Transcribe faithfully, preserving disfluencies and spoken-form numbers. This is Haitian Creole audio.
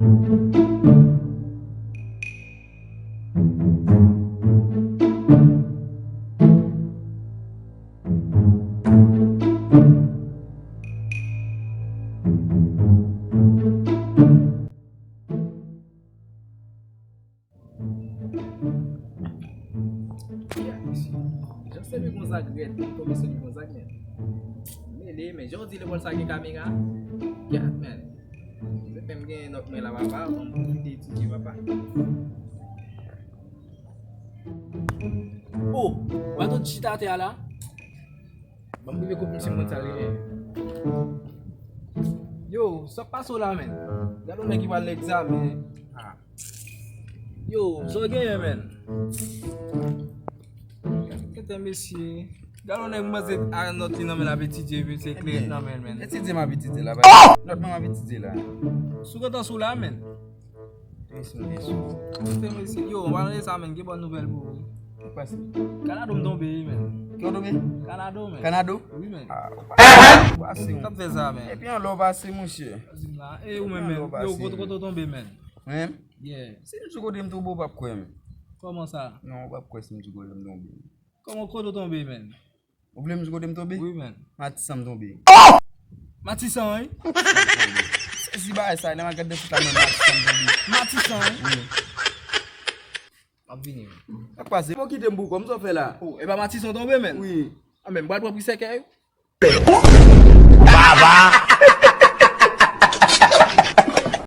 Jan se li konsa k rèd, m tonbe sou li konsa k rèd. Mele, men jan w di lekòl sa gen kamera. Gad, men. Se fè m gen nòt mwen la, papa. Ban m pwofite etidye, papa. Oh, pa tout chita atè a la. Ban m rive kote m si m konn sa l rele. Yo, sa k pase w la, men? Gade yon nèg ki pral nan egzamen. Ah. Yo, sa w genyen, men? Tenten mesye. Gade yon nèg m panse a nòt li nan men l ap etidye, epi se klerèt nan men l, men. Etidye m ap etidye la, pa nòt mwen m ap etidye la. Sou kontan sou la, men. Tenten mesye. Yo, w pale sa, men, gen bòn nouvèl pou ou. Ki pase? Kanado m tonbe, wi, men. Ki w tonbe? Kanado, men. Kanado? Wi, men. Ah, ou pase, ou pase, ou. Sa k fè sa, men? Epi an lè w pase, monchè. Di m la. E ou menm, men? Yo, kote, kote w tonbe, men? Mwen menm? Yeah. Si m sou kote m tonbe, ou p ap kwè, men. Kòman sa? Non, ou p ap kwè si m sou kote m tonbe. Kòman, kote w tonbe, men? Ou vle m di kote m tonbe? Wi, men. Matisan m tonbe. Matisan, wi? Sezi bagay sa, lè m al gade nan sit la, men Matisan m tonbe. Matisan, wi? Wi. M ap vini, men. Sa k pase? Bon, kite m pou kò m, sa w fè la? Oh, e pa Matisan w tonbe, men? Wi. A, men, m pral pran pri sèkèy. Baba!